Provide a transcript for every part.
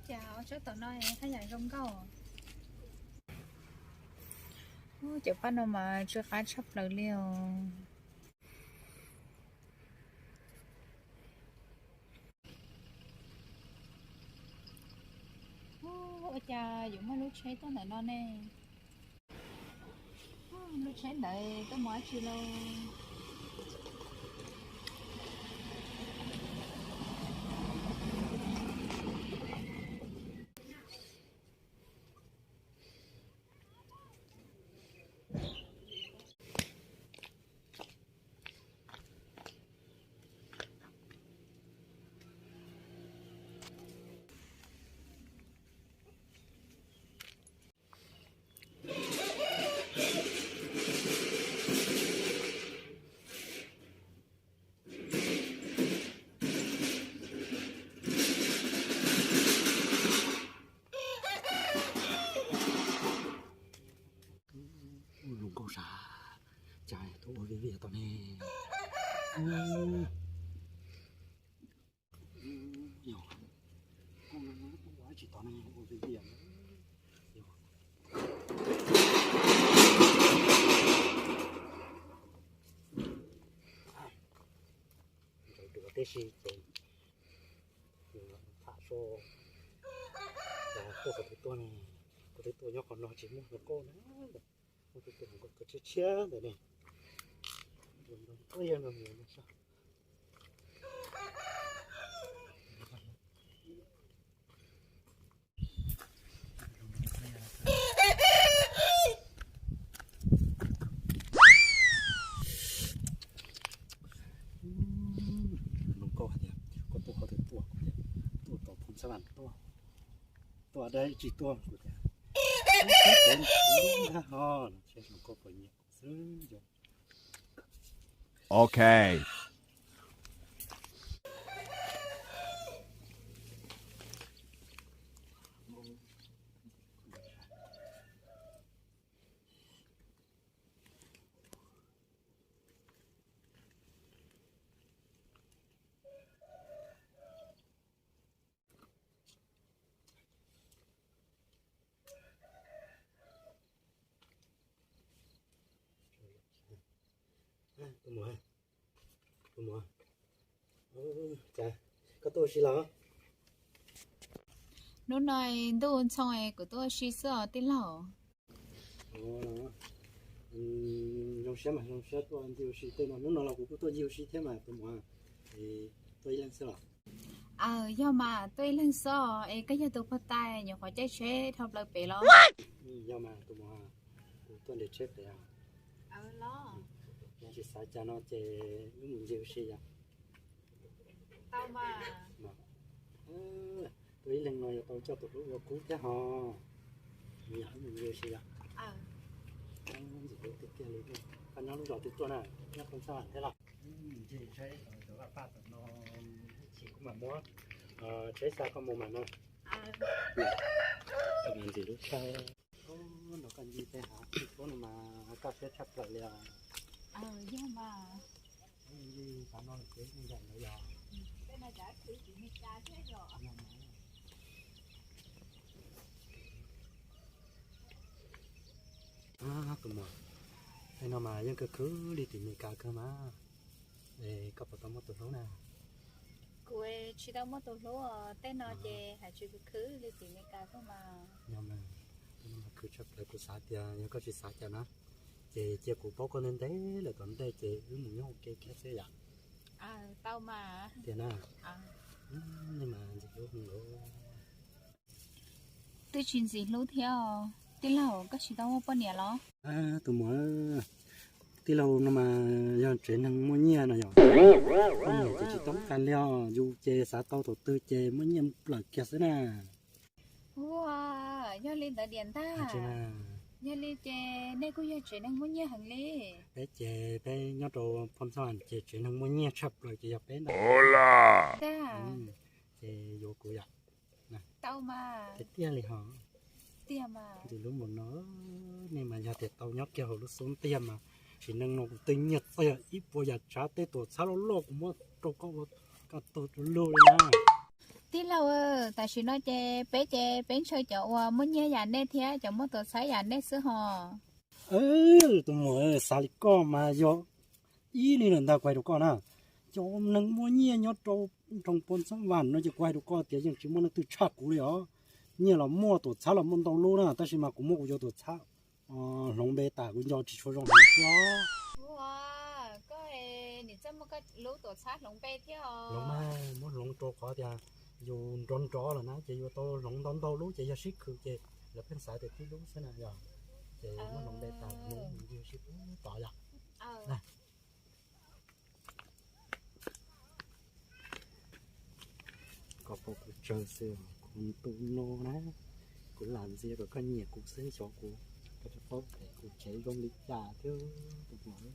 Cas ob tsob tom no haj yam zoo nkauj. Cov paj no mas tsw qab tshaj plaws li os. Ua cas yuav muaj lub tsheb tuaj ntawm no ne? Lub tsheb ntawd tuaj mus dab tsi lauj? Zoo nkauj sas, cas tuaj ua vij vij tom ne. Yog, ua tsis tau ne, ua vij vij. Ntsaws duav tib si ces tham so tuaj qhov twg tuaj ne, qhov twg tuaj nyob qhov no tsis muaj hluas nkauj na, muaj tus tus hluas nkauj tshiab tshiab ntawm ne. Hluas nkauj hais tias koj tuaj qhov twg tuaj, kuv tias tuaj tom Phoo Xab Vam tuaj, tuaj dab tsi tuaj, kuv tias tuaj tom Phoo Xab Vam ho, no ces hluas nkauj puas nyiam xwb yom. Ok. Tus muam, tus muam, cas koj tuaj ua si los? Hnub no ntuj ntxhoo kuv tuaj ua si xwb os tij laug. Zoo siab mas zoo siab tuaj ncig ua si tej no, hnub no los kuv kuj tuaj ncig ua si thiab mas tus muam, tuaj ib leeg xwb los? Aw, yog mas tuaj ib leeg xwb os, es koj yog tus pog tais nyuam qhuav caij tsheb dhau plaws pem los? Yog mas tus muam, kuv tuaj nres tsheb pem os. Yog tsis xav cas no ces wb mus ncig ua si yom. Tuaj ib leeg no yuav tau coj tus hlub ua kub thiab ho. Yog wb mus ncig ua si yom. Ntxim hlub tiag tiag li. Koj nyob lub zos twg tuaj na? Nyob Phoo Xab Vam thiab los? Ncig tsheb cov vaj paj tom no, ib chim kuv mam muab tsheb xa koj mus mas no. Ntxim hlub tshaj. Nrog koj ncig tej hav tej tsuab no mas kaj siab tshaj plaws li os. Yog mas. Ncig qhov no ces ntawm ntawd yog. Tus muam, tej no mas yeej khwv khwv li tim Meskas kawg mas. Es koj puas tau muaj tus hlub na? Kuv tsis tau muaj tus hlub os, tej no ces hais tsis khwv khwv li tim Meskas kawg mas. Yog mas, tej no mas khwv tshaj plaws, kuv xav tias yog koj tsis xav cas na, ces cia kuv paub koj ntev ntev lawm tom ntej ces wb mus nyob ua ke kiag xwb yom. Tau mas. Tiag na. Nej mas ntxim hlub heev lawm. Twb tsis ntxim hlub thiab os. Tij laug, koj tsis tau muaj poj niam los? Tus muam, tij laug no mas yog tsev neeg muaj nyiaj no yom. Poj niam ces tsis tau qas li os, yus ces xav tau thaum twg ces muaj nyiaj plawm kiag xwb na. Ua, yog li ntawd diam ntag. Yog li ces nej kuj yog tsev neeg muaj nyiaj heev li. Peb ces peb nyob rau Phoo Xab Vam ces tsev neeg muaj nyiaj tshaj plaws ces yog peb ntag. Ces yuav kuv yom. Tau mas. Tiag tiag li ho. Tiag mas. Ntxim hlub npaum no, nej mas yog tias tau nyob kiag hauv lub xub ntiag mas tsev neeg no kuv tej nyiaj txog yog ib puas yam tsav tej tuam txhab loj loj kuv muab rau koj ua koj tug lug li na. Tij laug, Tam sim no ces peb ces peb ntshaw cov uas muaj nyiaj yam nej thiab cov muaj tuam txhab yam nej xwb hos. Tus muam, xav li koj mas yog ib li lawm ntag, kuv hais rau koj na. Cov neeg muaj nyiaj nyob rau nroog Pos Ntxob Vam no ces kuv hais rau koj tias yeej tsis muaj leej twg tshaj kuv li os. Nyiaj los muaj, tuam txhab los muaj ntau lub na, tab sis mas kuv muab kuv cov tuam txhab hloov npe tas, kuv nco tsis tshua zoo hloov xwb os. Ua, koj nim txawj muaj koj lub tuam txhab hloov npe thiab os. Hloov mas muab hloov rau qhov tias yus nrov nrov lawm na ces yuav tau hloov ntau ntau lub ces yog sib khwv ces lawv pheej xav tias tib lub xwb na yog. Ces muab hloov npe tas, hloov yus sib tov yog. Koj pom kuv tsawg xwb, kuv ntu no na, kuv lam ntxias kom koj nyiam kuv xwb, xyov kuv, koj tsis paub es kuv tsev zoo li cas thiab tus muam.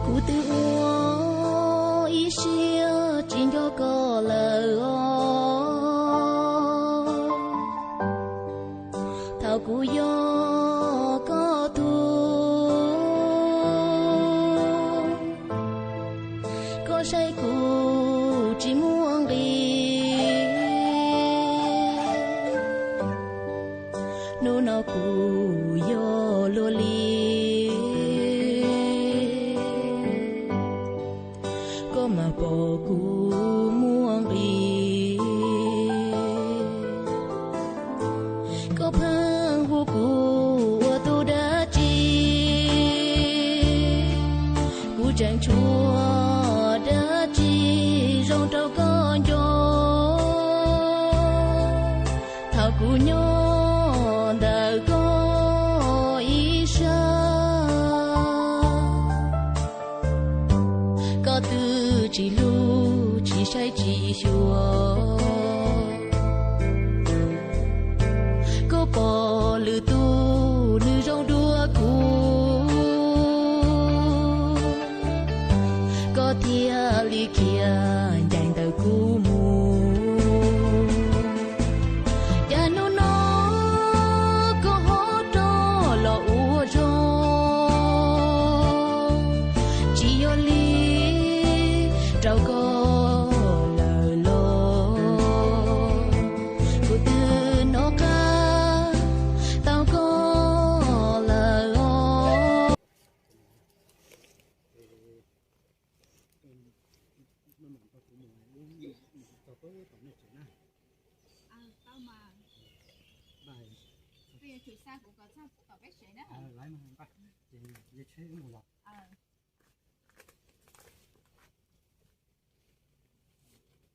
Kuv twb ua ib siab tsis nco koj lawm os. Thaum kuv yog koj tug, koj saib kuv tsis muaj nqis. Hnub no kuv yog luag li, koj mas pom kuv muaj nqis. Koj pheej hu kuv ua tus dab tsi, kuv tseem tshuav dab tsi zoo rau koj nco. Thaum kuv nyob ntawm koj ib sab, koj twb tsis hlub tsis saib tsis xyuas. Koj pom lwm tus nws zoo dua kuv, koj thiaj li khiav ncaim ntawm kuv mus. Cas hnub no koj ho rov los ua zoo, tsis yog li rau koj lawm los, kuv twb hnov qab tau koj lawm os.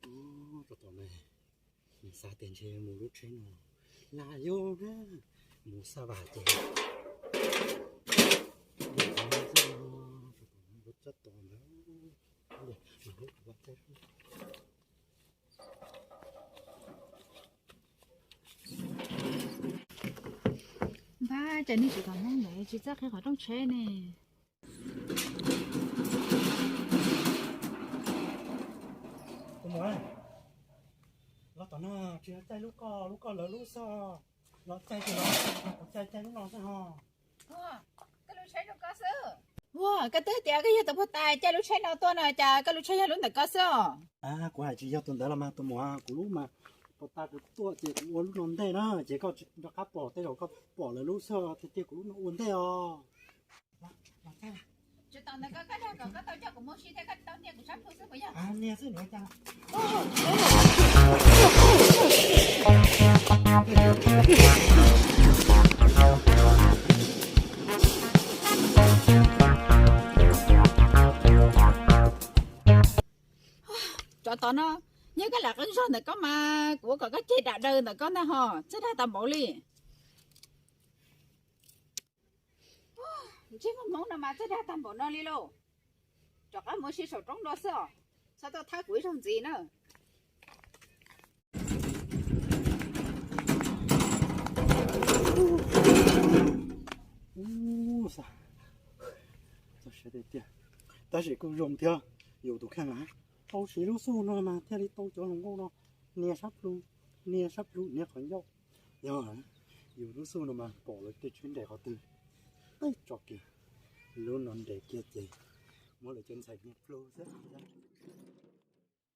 Ub, rau tom no, xav tias ntshe mus lub tsheb no laj yog na, mus xa vas ces lub tsheb tos ntawd, mas lub tsheb Npab, cas nej tsis tau Hmoob ntawd tsis txawj qhib qhov rooj tsheb ne? Tus muam, los tom no tsis yog caij lub koj, lub koj lawv lub xwb, los caij ces los, kuv caij caij lub no xwb ho. Ua, koj twb tias koj yog tus puag ta caij lub tsheb no tuaj no, cas koj lub tsheb yog lub ntawm koj xwb os? Kuv hais tsis yog tus ntawd los mas tus muam, kuv lub mas puag ta kuv tuaj ces kuv ua lub no ntej na, ces koj tsis nco qab pom, tej zaum koj pom lawv lub xwb, tiag tiag kuv lub no ua ntej os. Tsis tau ntawd koj dag kom koj tau coj kuv mus si thiab koj tau nias kuv sab plhu xwb puas yog? Nias xwb ntawd cas. Tsov tom no, yog koj lam qeeb zog ntawm koj mas kuv ua kom koj ceg dam daws ntawm koj ntag ho, txawj dag tau npaum li. Tsis muaj hmoov no mas txawj dag tag npaum no li lauj. Rov qab mus ua si saum roob no xwb os. Txhob tuaj thawb kuv ib zaug ntxiv na. Tab sis kuj zoo thiab, yus tus kheej na, tau siv lub xuj no mas thiaj li tau cov hluas nkauj no nias sab plhu, nias sab plhu nias qhov ncauj. Yog yus lub xuj no mas pom lawv tej tsheb nres qhov twg, tej tso kiag, lub no nres kiag ces muab lawv cov ntxhais nias plhu xwb.